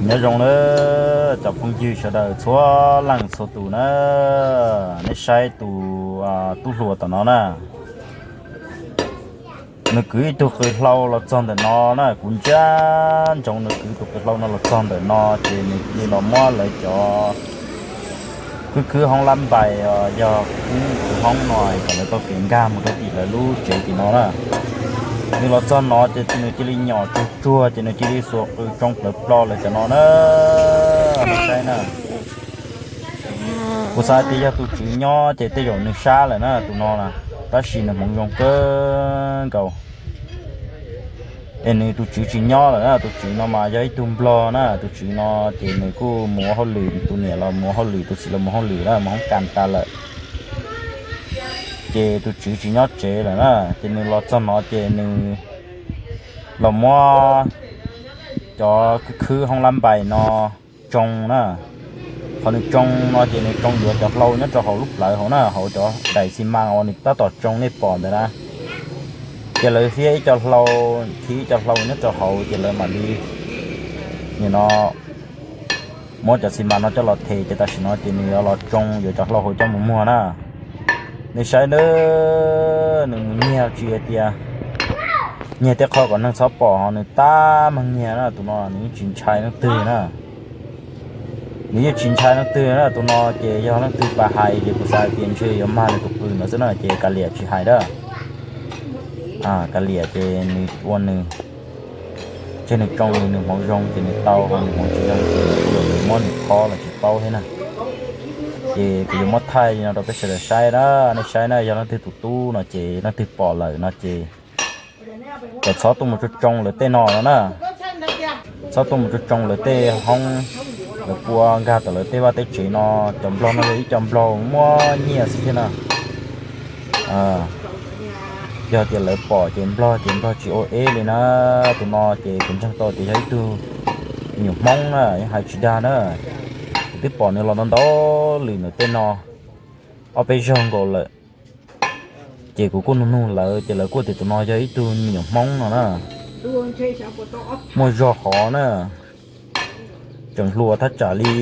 Nyob zoo na cov phooj ywg sawv daws txhua leej txhua tus na, nej saib tus tub hluas tom no na, nws kwv ib tug qws hlau los txog ntawm no na, kuv ntsia ntsoov nws kwv tus qws hlau no los txog ntawm no ces nws cia li los muab lawv cov khwb khwb hoob lab npais, yog khwb khwv hoob no kom lawv tau kev nkag mus rau tim lawv lub tsev tim no na. Nws los txog no ces nws cia li nyom tsuag tsuag ces nws cia li xuas qws tsoo plawv plo lawv cov no na. Saib na, kuv xav tias yog tus tswv nyob ces tej zaum nws sab lawm na tus no na, tab sis nws hmoov zoo kawg nkaus. Es nws tus tswv tsis nyob lawm na, tus tswv no mas yog ib tug nplog na, tus tswv no ces nws kuj mus ua hauj lwm, tus niam los mus ua hauj lwm, tus txiv los mus hauj lwm na, mus hoob kas tas lawm. Ces tus tswv tsis nyob tsev lawm na, ces nws los txog no ces nws los muab cov khwb khwb hoob lab npais no tsoo na. Qhov nws tsoo no ces nws tsoo yuav cov hlau nyob rau hauv lub plawv hauv na, hauv cov daim xi mas uas nws tab tom tsoo nej pom ntawd na. Ces lawv fiab ib co hlau, khi ib co hlau nyob rau hauv ces lawv mam li nim no muab cov xi mas no coj los them, ces tam sim no ces nws yuav los tsoo yuav cov hlau hauv coj mus muag na. Nej saib na, nws mus nyiag tsis hais tias nyiag tej qho kom neeg txhob pom ho nws tab meeg nyiag na, tus no nws yeej tsis ntshai leej twg na. Nws yeej tsis ntshai leej twg na, tus no ces yog leej twg pab hais ces kuv xav hais tias ntshe yuav mag nws tus qws no xwb na, ces kav liam tsis hais dab. Kav liam ces nws ua nws, ntshe nws tsoo nws hmoov zoo ces nws tau, ho nws hmoov tsis zoo ces kuv yuav muab nws khob los tsis paub thiab na. Ces kuv yuav muab thaij li no rau peb sawv daws saib na, nej saib na, yog leej twg tus tub no ces leej twg pom lawm no ces kom txhob tuaj mus tsoo tsoo lawv tej no no na. Txhob tuaj mus tsoo tsoo lawv tej hoob, lawv pua nkag tom lawv tej vaj tej tsev no. Cov nplog no yog ib co nplog muaj nyiaj xwb thiab na. Yog tias lawv pom ces nplog ces nplog tsis ua eb li na. Tus no ces kuv ntseeg tau tias yog ib tug me nyuam Hmoob na, yeej hais tsis dag na. Kuv twb pom nws los ntau ntau lwm ntawm tej no ob peb zaug nkaus lawm. Ces kuv kuj nug nug lawv ces lawv kuj tias tus no yog ib tug me nyuam Hmoob no na, muaj zog hov na, tseem hluas thaj tsam li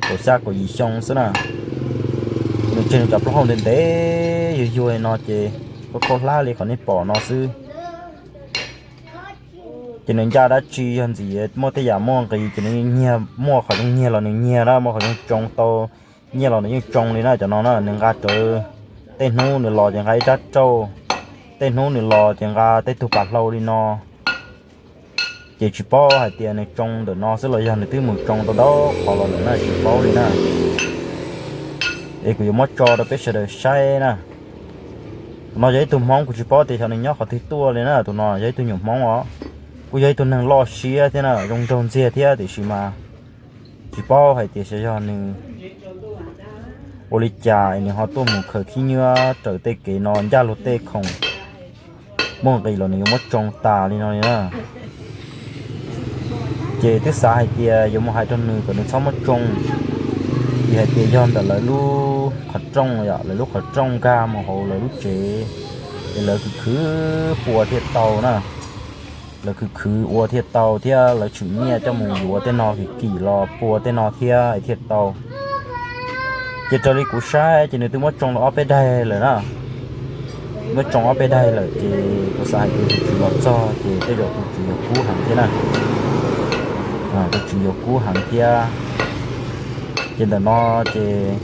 kaum xya kaum yim xyoo xwb na. Nws tseg nws cov plaub hau ntev ntev yuag yuag li no ces khaub khaub hlab li qhov nej pom no xwb. Ces nws ncaj dab tsi yog ntxim muaj tej yam muaj nqis ces nws nyiag, muaj qhov zoo nyiag los nws nyiag na, muaj qhov zoo tsoo tau nyiaj los nws yeej tsoo li na. Cov no na nws nqa rawv, tej hnub nws los ces nqa ib rab rauj, tej hnub nws los ces nqa tej tug pas hlau li no. Ces tsis paub hais tias nws tsoo ntawm no xwb los yog nws twb mus tsoo tau ntau qhov los lawm na, tsis paub li na. Es kuv yuav muab tso rau peb sawv daws saib na. No yog ib tug Hmoob, kuv tsis paub tias xyov nws nyob qhov twg tuaj li na. Tus no yog ib tug nyuam Hmoob os, kuj yog ib tug neeg loj siab thiab na, zoo nraug ntxiag thiab, tiam sis mas tsis paub hais tias xyov yog nws ua li cas es nws ho tuaj mus khaws khib nyiab raws tej kev no ncaj luag tej khoom muaj nqis los nws yuav muab tsoo tas li no li na. Ces twb xav hais tias yuav mus hais rau nws kom nws txhob muab tsoo, vim hais tias yog ntawm lawv lub qhov rooj, lawv lub qhov rooj nkag mus hauv lawv lub tsev, es lawv khwv khwv pua thiaj tau na. Lawv khwv khwv ua thiaj tau thiab, lawv tshwm nyiaj coj mus yuav tej no kim kim los pua tej no thiab thiaj tau. Ces raws li kuv saib ces nws twb muab tsoo los ob peb daig lawm na. Muab tsoo ob peb daig lawm ces kuv xav hais tias tus tswv los txog ces tej zaum tus tswv yuav kub heev thiab na. Tus tswv yuav kub heev thiab. Ces ntawm no ces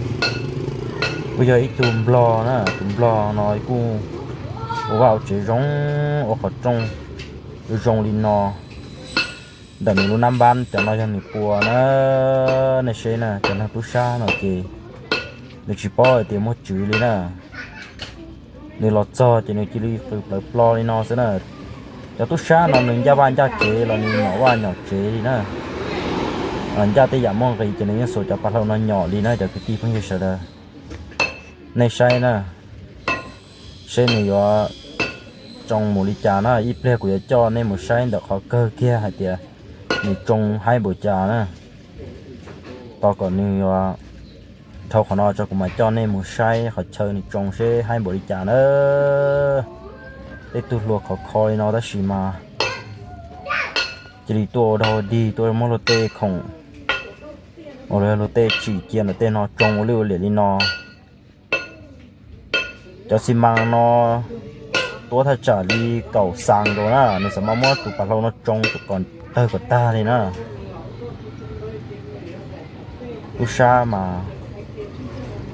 kuj yog ib tug nplog na, tus nplog no kuj ua vaj ua tsev zoo, ua qhov rooj zoo li no. Ntawm nws lub nab npab cov no yog nws pua na. Nej saib na, cov neeg tub sab no ces nws tsis paub hais tias muaj tswv li na. Nws los txog ces nws cia li qw plawv plo li no xwb na. Cov tub sab no nws ncaj vaj ncaj tsev los nws nyom vaj nyom tsev li na. Ncaj tej yam muaj nqis ces nws yeej xuas cov pas hlau no nyom li na cov kwv tij phooj ywg sawv daws. Nej saib na, seb nws yuav tsoo mus li cas na. Ib pliag kuv yuav coj nej mus saib ntawm qhov kawg kiag hais tias nws tsoo haib npaum cas na. Tos kom nws yuav dhau qhov no tso kuv mam coj nej mus saib qhov chaw nws tsoo seb haib npaum li cas na. Tej tug hluas khov kho li no tab sis mas Cia li tuaj ua dog ua dig, tuaj muab luag tej khoom uas luag tej tsim cia ntawm tej no tsoo ua lwj ua liam li no. Cov xi mas no tuab thaj tsam li kaum xas nkaus na, nws xav mas muab tus pas hlau no tsoo kom tawg kom tag li na. Tub sab mas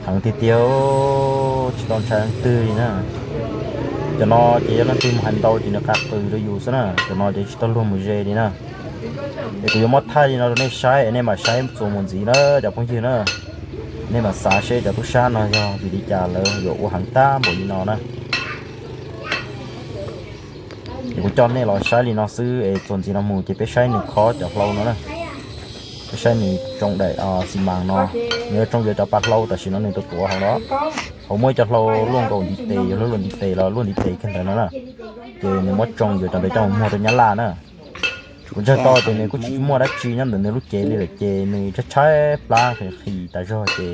heev tiag tiag, tsis tau ntshai leej twg li na. Cov no ces yog leej twg mus hais ntau ces nws qa qws rau yus xwb na, cov no ces tsis tau luag mus ze li na. Es kuv yuav muab thaij li no rau nej saib es nej mam saib txuas mus ntxiv na cov phooj ywg na. Nej mam xav seb cov tub sab no yog vim li cas lawv yuav ua heev tag npaum li no na. Es kuv coj nej los saib li no xwb es txuas ntxiv no mus ces peb saib nws khob cov hlau no na. Peb saib nws tsoo daim xi mas no, nws yuav tsoo yuav cov pas hlau tam sim no nws tuav tuav hauv no. Hauv muaj ib co hlau luaj nkaus ntiv tes, yog luaj ntiv tes los luaj ntiv tes kiag ntawd no na. Ces nws muab tsoo yuav cov ntawd coj mus muag rau Nyab Laj na. Kuv ntseeg tau tias nws kuj tsis muaj dab tsi nyob ntawm nws lub cev li lawm ces nws tshaib tshaib plab qhis qhis tas zog ces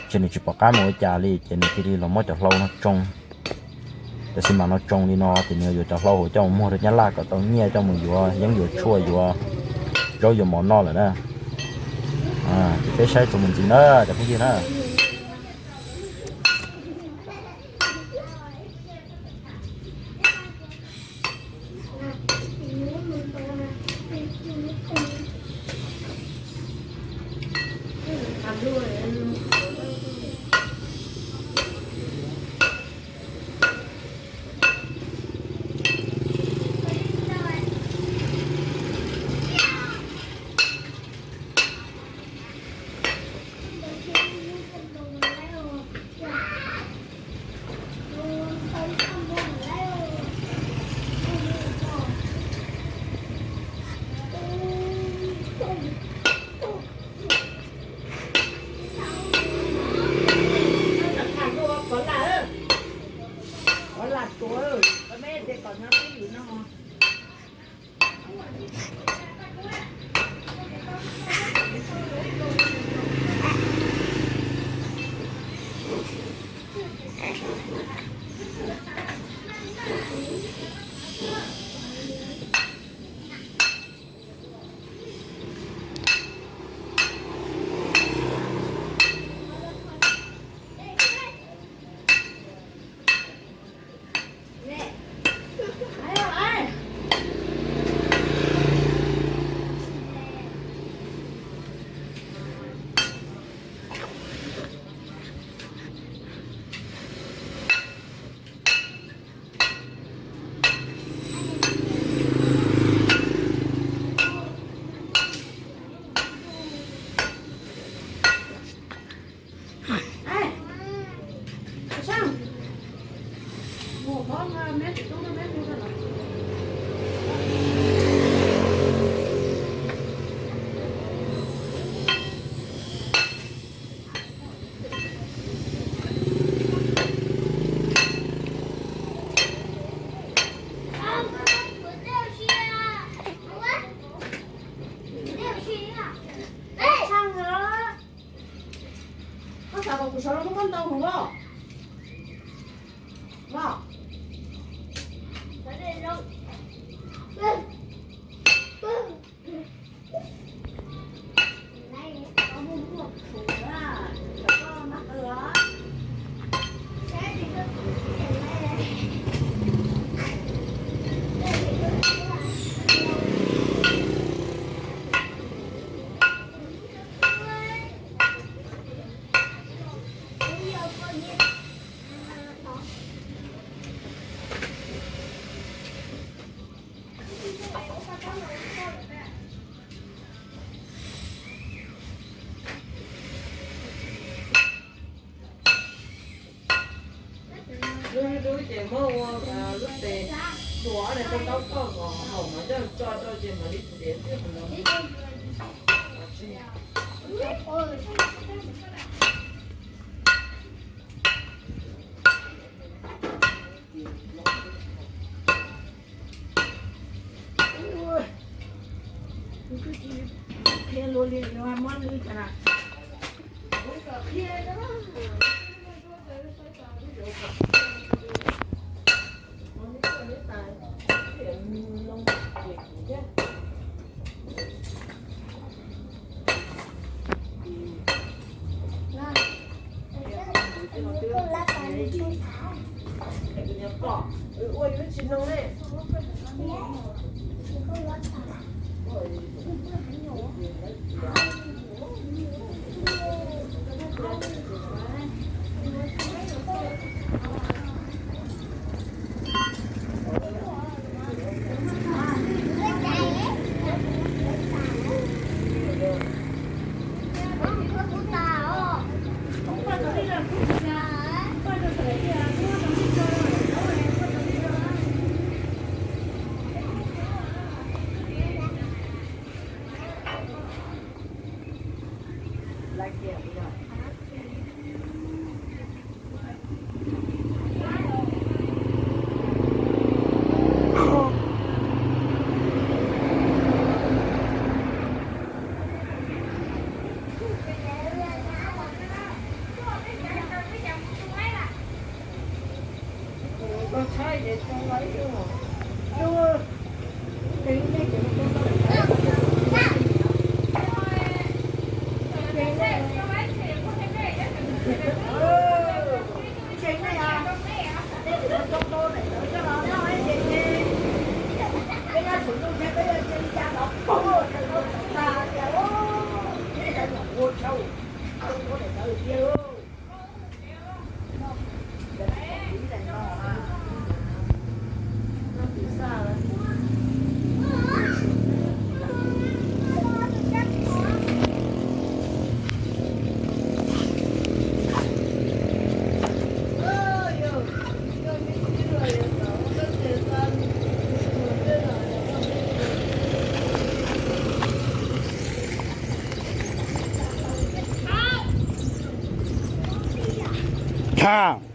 ntshe nws tsis pom qab mus ua cas li ces nws cia li los muab cov hlau no tsoo. Cov xi mas no tsoo li no ces nws yuav cov hlau hauv coj mus muag rau Nyab Laj kom tau nyiaj coj mus yuav yeeb yuav tshuaj yuav zaub yuav mov noj lawm na. Ces peb saib txuas mus ntxiv na cov phooj ywg na. Koj xav kom kuv sawv los muab koj ntaus hauv los? Los. Lub ib lub ces muab ua lub tes, tus ob daim tau taub koj kom haum mas coj tso rau ces mam li ntiav thiab. Tha.